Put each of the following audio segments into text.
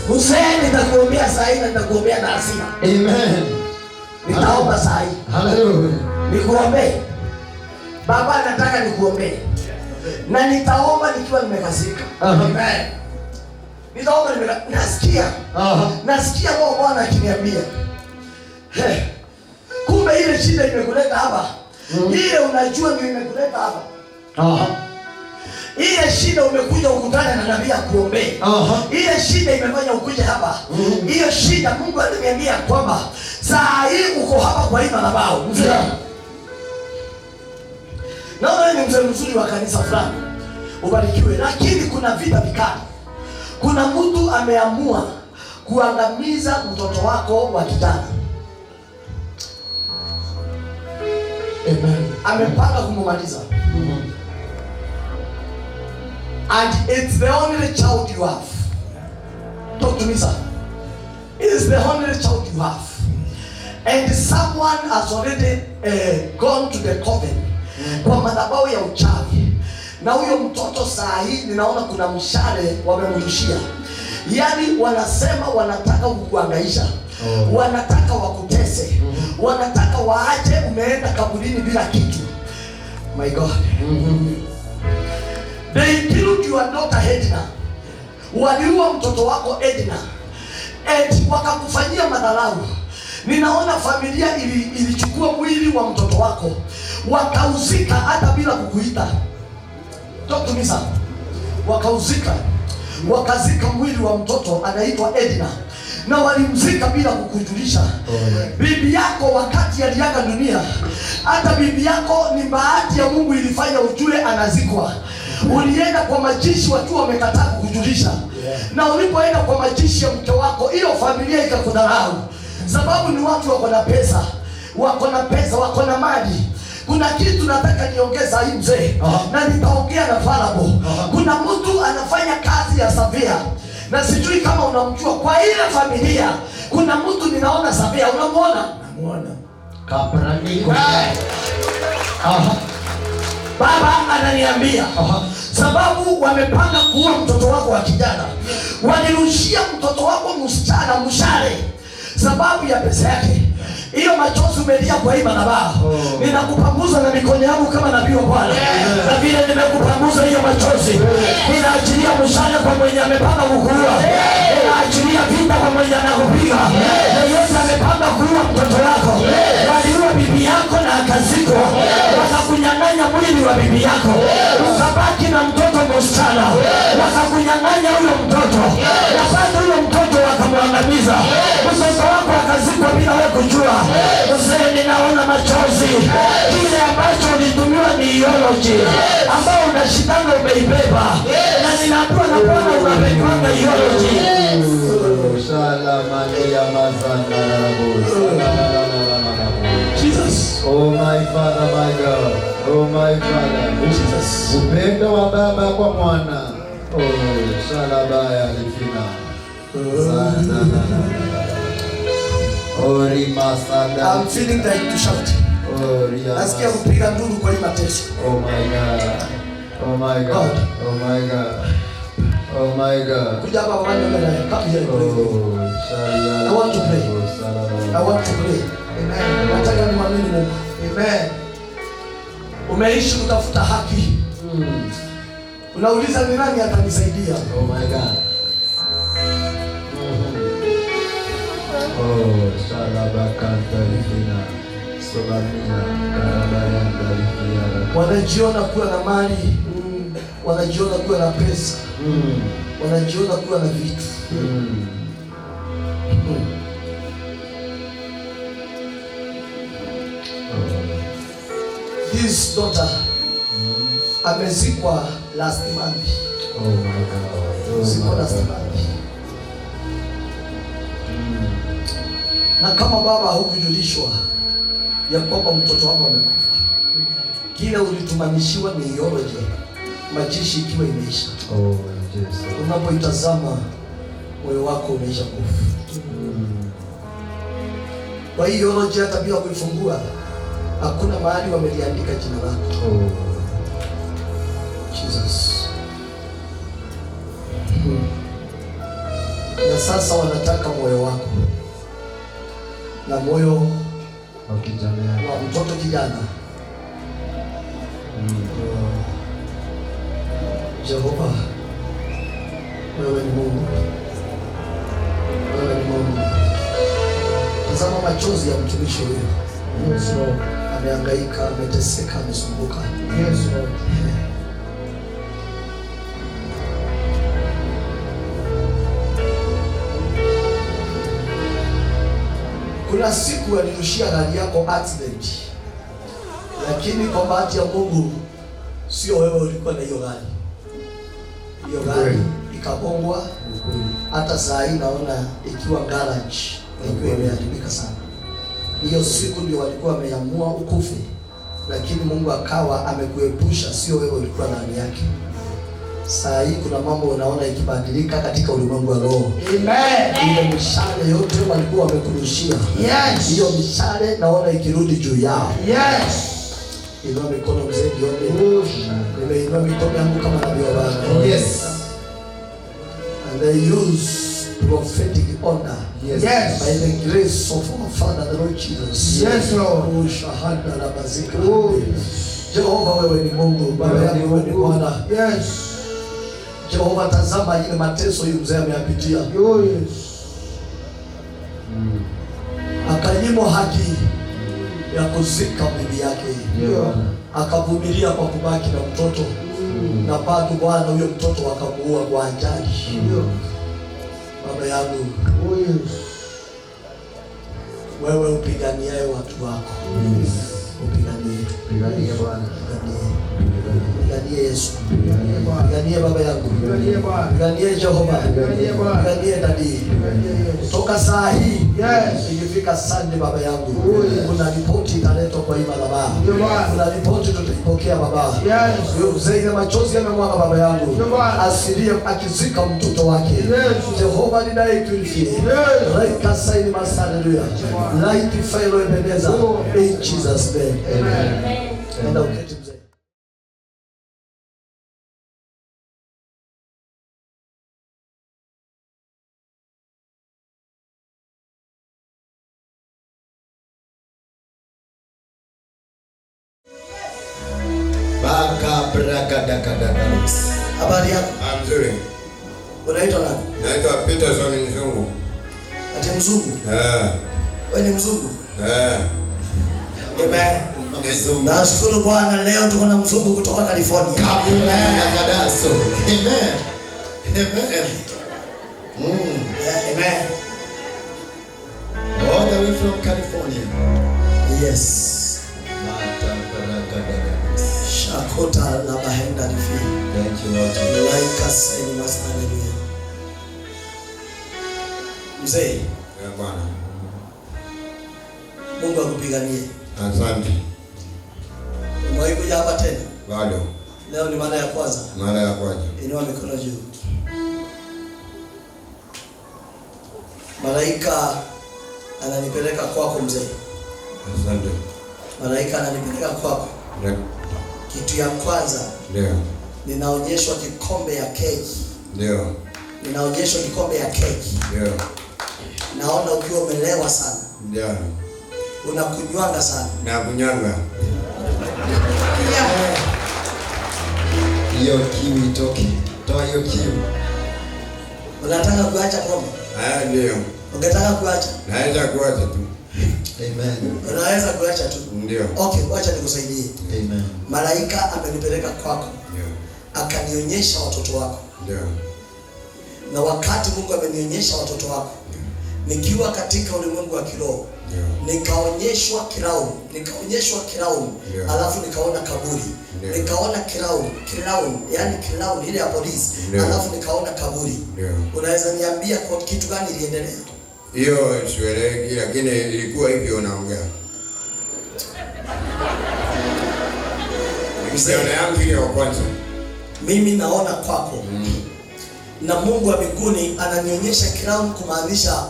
Mzee, nitakuombea saa hii na nitakuombea na hasira. Amen. Nitaomba saa hii. Hallelujah. Nikuombee. Baba, nataka nikuombee. Na nitaomba nikiwa nimekasirika. Amen. Nitaomba nasikia. Aha. Nasikia Roho Bwana akiniambia. Hey, kumbe ile shida imekuleta hapa. Ile unajua ndio imekuleta hapa. Aha. Ile shida umekuja ukutane na nabii akuombee. Aha. Ile shida imefanya ukuje hapa. Hiyo shida Mungu aliniambia kwamba saa hii uko hapa kwa hii madhabahu. Mzee. Yeah. Naona wewe ni mzee mzuri wa kanisa fulani. Ubarikiwe. Lakini kuna vita vikali. Kuna mtu ameamua kuangamiza mtoto wako wa kijana. Amen. Amepanga kumumaliza. And it's the only child you have. Talk to me, sir. It's the only child you have. And someone has already gone to the coven. Kwa madhabahu ya uchawi. Na huyo mtoto saa hii ninaona kuna mshale wamemrushia. Yaani wanasema wanataka kukuhangaisha. Oh. Wanataka wakutese. Wanataka waache umeenda kaburini bila kitu. My God. They killed your daughter Edna. Waliua mtoto wako Edna. And wakakufanyia madharau. Ninaona familia ilichukua mwili wa mtoto wako, wakauzika hata bila kukuita. Talk to me, sir. Wakauzika, wakazika mwili wa mtoto anaitwa Edna, na walimzika bila kukujulisha. Bibi yako wakati aliaga dunia, hata bibi yako ni bahati ya Mungu ilifanya ujue anazikwa. Ulienda kwa majishi wakiwa wamekataa kukujulisha. Na ulipoenda kwa majishi ya mke wako, hiyo familia ikakudharau. Sababu ni watu wako na pesa, wako na pesa, wako na mali. Kuna kitu nataka niongeza hii mzee, na nitaongea na Farabo. Kuna mtu anafanya kazi ya savia, na sijui kama unamjua. Kwa ile familia kuna mtu ninaona savia, unamuona? Namuona. Kapraniko. Aha. Baba ananiambia sababu wamepanga kuua mtoto wako wa kijana, walirushia mtoto wako msichana mshale sababu ya pesa yake. Hiyo machozi umelia kwa hii madhabahu. Ninakupanguza na mikono yangu kama nabii wa Bwana. Na vile nimekupanguza hiyo machozi, ninaachilia mshale kwa mwenye amepanga kukuua. Ninaachilia vita kwa mwenye anakupiga. Na yeyote amepanga kuua mtoto wako, waliua bibi yako na akazikwa, wakakunyang'anya mwili wa bibi yako, ukabaki na mtoto msichana, wakakunyang'anya huyo mtoto, na bado huyo mtoto wakamwangamiza. Mtoto wako akazikwa bila wewe kujua. Mzee, ninaona machozi. Kile ambacho ulitumiwa ni eulogy ambao unashindanga umeibeba, na ninaambiwa na Bwana unabebanga eulogy. Jesus. Oh my Father, my God. Oh my Father. Jesus. Upendo wa Baba kwa Mwana. Oh, shalabaya lifina. I'm feeling like to shout. Nasikia kupiga nduru kwa hii mateso. Oh my God. Oh my God. Oh my God. Oh my God. Kuja hapa baba niombe naye. Come here and pray. Oh, I want to pray. I want to pray. Amen. Nataka nimwamini Mungu. Amen. Umeishi kutafuta haki. Unauliza ni nani atanisaidia? Oh my God. Oh, shalabakanta lifina. Solamina karabayanda lifiara. Wanajiona kuwa na mali, wanajiona kuwa na pesa, wanajiona kuwa na vitu. His daughter amezikwa last month. Oh my God. Oh Zikwa my last God. month. Na kama baba hukujulishwa ya kwamba mtoto wako amekufa, kile ulitumanishiwa ni eulogy, majishi ikiwa imeisha. Oh Jesus. Unapoitazama moyo wako umeisha kufa. Kwa hiyo eulogy hata bila kuifungua hakuna mahali wameliandika jina lako. Oh. Jesus. Na sasa wanataka moyo wako na moyo Wa kijana. wa mtoto kijana. Jehova, wewe ni Mungu, wewe ni Mungu. Tazama machozi ya mtumishi huyu. Yes, Lord. Amehangaika, ameteseka, amesumbuka. Yes, Lord. Kuna siku alirushia gari yako accident, lakini kwa bahati ya Mungu sio wewe ulikuwa na hiyo gari. Hiyo gari ikagongwa, hata saa hii naona ikiwa garage, ikiwa imeharibika sana. Hiyo siku ndio walikuwa wameamua ukufe, lakini Mungu akawa amekuepusha, sio wewe ulikuwa ndani yake. Saa hii kuna mambo unaona ikibadilika katika ulimwengu wa roho. Amen. Ile mishale yote walikuwa wamekurushia, Yes. hiyo mishale naona ikirudi juu yao. Yes. Inua mikono mzee, jione. Nimeinua mikono yangu kama nabii wa Bwana. Yes. And they use prophetic honor. Yes. Yes. By the grace of our Father the Lord Jesus. Yes, Lord. Oh, shahada la bazika. Oh. Jehova, wewe ni Mungu, Baba yangu wewe ni Bwana. Yes. Jehova, tazama ile mateso huyu mzee ameyapitia. Oh, yes. Akanyimwa haki ya kuzika bibi yake. Yeah. Akavumilia kwa kubaki na mtoto. Na bado Bwana huyo mtoto akamuua kwa ajali. Yeah. Baba yangu, Oh, yes. wewe upiganiaye watu wako. Upiganie. Piganie Bwana. Piganie. Piganie Yesu. Piganie Bwana. Piganie baba yangu. Piganie Bwana. Piganie Jehova. Piganie Bwana. Piganie daddy. Piganie Yesu. Toka saa hii Yes. ikifika Sunday baba yangu, Oh, yes. kuna ripoti italetwa kwa hii madhabahu. Ndio Bwana. Kuna ripoti tutaipokea baba. Yes. Huyo mzee ile machozi yamemwaga baba yangu, Ndio Bwana. asilie akizika mtoto wake. Yes. Jehova ninaye Yes. Laika saini haleluya. Light failo Ebeneza. Oh. In Jesus name. Amen. Nenda uketi mzee. Baka braka daka daka. Habari yako? Mzuri. Unaitwa nani? Naitwa Peterson Mzungu. Ati mzungu? Eh. Wewe ni mzungu? Eh. Amen. Mzungu. Nashukuru Bwana leo tuko na mzungu kutoka California. Amen. Amen. Amen. Amen. All the way from California. Yes. Mata braka daka. Shakota la bahenda rifi. Thank you, Lord Jesus. Laika saini mas haleluya. Mzee, Eh, Bwana. Mungu akupiganie. Asante. Umewahi kuja hapa tena? Bado. Leo ni mara ya kwanza. Mara ya kwanza. Inua mikono juu. Malaika ananipeleka kwako mzee. Asante. Malaika ananipeleka kwako. Ndio. Kitu ya kwanza Ndio. ninaonyeshwa kikombe ya keki. Ndio. Ninaonyeshwa kikombe ya keki. Ndio. Naona ukiwa umelewa sana. Ndio. Unakunywanga sana. Na kunyanga. Hiyo kiu itoke. Toa hiyo kiu. Unataka kuacha pombe? Ah, ndio. Ungetaka kuacha? Naweza kuacha tu. Amen. Unaweza kuacha tu. Ndio. Okay, wacha nikusaidie. Amen. Malaika amenipeleka kwako. Ndio. Akanionyesha watoto wako. Ndio. Na wakati Mungu amenionyesha watoto wako, nikiwa katika ulimwengu wa kiroho, Ndio. nikaonyeshwa crown, nikaonyeshwa crown, Ndio. alafu nikaona kaburi. Ndio. Nikaona crown, crown, yani crown ile ya polisi, Ndio. alafu nikaona kaburi. Ndio. Unaweza niambia kwa kitu gani iliendelea? Hiyo sieleweki, lakini ilikuwa hivyo unaongea. Msichana yangu ile ya kwanza. Mimi naona kwako. Na Mungu wa mbinguni ananionyesha crown kumaanisha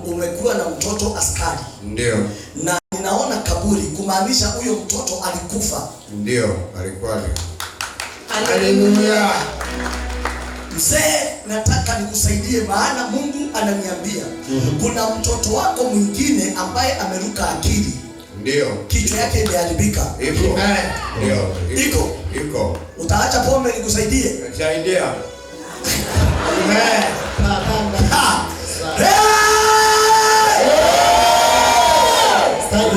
umekuwa na mtoto askari. Ndio. Na ninaona kaburi kumaanisha huyo mtoto alikufa. Ndio, alikuwa. Hallelujah. Mzee, Nataka nikusaidie, maana Mungu ananiambia kuna mtoto wako mwingine ambaye ameruka akili, Ndio. Kichwa yake imeharibika. Iko. Ndio. Iko. Iko. Utaacha pombe nikusaidie? Saidia. Amen. Ha! Hey!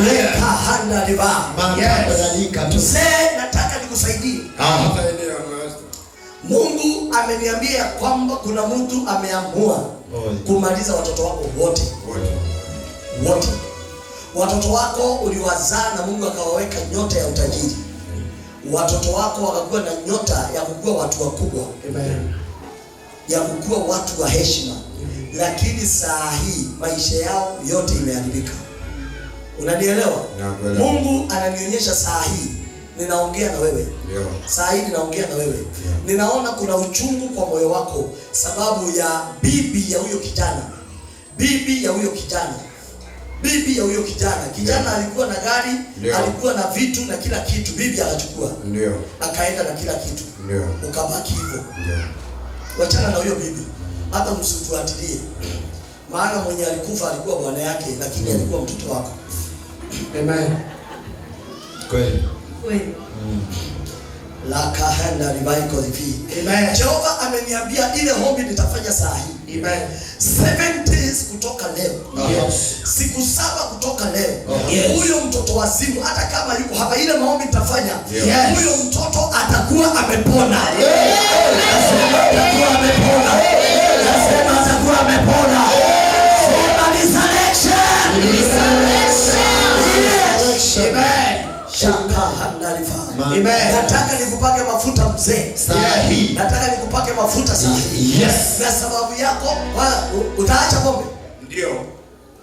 Leka handa riba. Yes. Mzee, nataka nikusaidie. Saidia, master. Mungu ameniambia kwamba kuna mtu ameamua kumaliza watoto wako wote. Wote. Wote. Watoto wako uliwazaa na Mungu akawaweka nyota ya utajiri. Watoto wako wakakuwa na nyota ya kukuwa watu wakubwa. Amen. Ya kukuwa watu wa heshima. Lakini saa hii maisha yao yote imeharibika. Unanielewa? Nakuelewa. Mungu ananionyesha saa hii ninaongea na wewe. Ndio. Saa hii ninaongea na wewe. Ninaona kuna uchungu kwa moyo wako sababu ya bibi ya huyo kijana. Bibi ya huyo kijana. Bibi ya huyo kijana. Kijana alikuwa na gari, alikuwa na vitu na kila kitu. Bibi akachukua. Ndio. Akaenda na kila kitu. Ndio. Ukabaki hivyo. Ndio. Wachana na huyo bibi. Hata msifuatilie. Maana mwenye alikufa alikuwa bwana yake, lakini alikuwa mtoto wako. Amen. Kweli. Kweli. La kahanda ribaiko dhifi. Amen. Jehova ameniambia ile hombi nitafanya saa hii. Amen. 7 days kutoka leo. Yes. Siku 7 kutoka leo. Yes. Huyo mtoto wazimu hata kama yuko hapa, ile maombi nitafanya. Yes. Huyo mtoto atakuwa amepona. Nasema atakuwa amepona. Nasema atakuwa amepona. Sema resurrection. Resurrection. Yes. Amen. Shaka handalifa. Amen. Nataka nikupake mafuta mzee. Sahi. Nataka nikupake mafuta sahi. Yes. Na sababu yako, utaacha pombe? Ndio.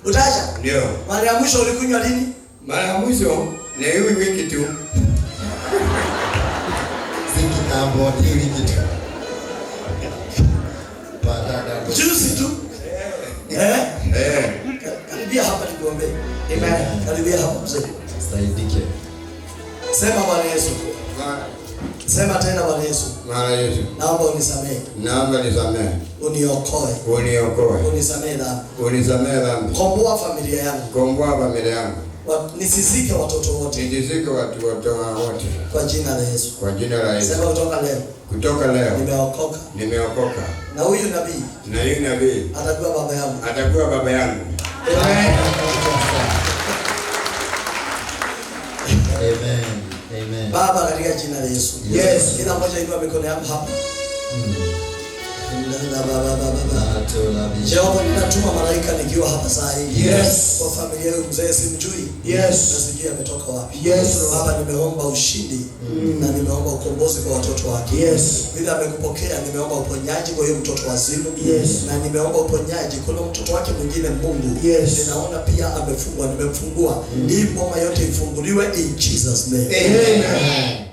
Utaacha? Ndio. Mara ya mwisho ulikunywa lini? Mara ya mwisho ni hii wiki tu. Si kitambo, ni wiki tu. Juzi tu. Karibia hapa nikuombee. Amen. Karibia hapa mzee. Saidike. Sema Bwana Yesu. Sema tena Bwana Yesu. Bwana Yesu. Naomba unisamehe. Naomba unisamehe. Uniokoe. Uniokoe. Unisamehe dhambi. Unisamehe dhambi. Komboa familia yangu. Komboa familia yangu. Nisizike watoto wote. Nisizike watu wote. Kwa jina la Yesu. Kwa jina la Yesu. Sema kutoka leo. Kutoka leo. Nimeokoka. Nimeokoka. Na huyu nabii. Na huyu nabii. Atakuwa baba yangu. Atakuwa baba yangu. Amen. Amen. Amen. Baba, katika jina la Yesu. Yes. Kila mmoja inua mikono yako hapa. Jehova, ninatuma malaika nikiwa hapa saa hii. Yes. Kwa familia yangu mzee simjui. Yes. Na sijui ametoka wapi. Yes. Baba, nimeomba ushindi na nimeomba ukombozi kwa watoto wake. Yes. Bila amekupokea, nimeomba uponyaji kwa hiyo mtoto wazimu. Yes. Na nimeomba uponyaji kwa mtoto wake mwingine Mungu. Yes. Ninaona pia amefungwa, nimemfungua. Hii boma yote ifunguliwe in Jesus name. Amen.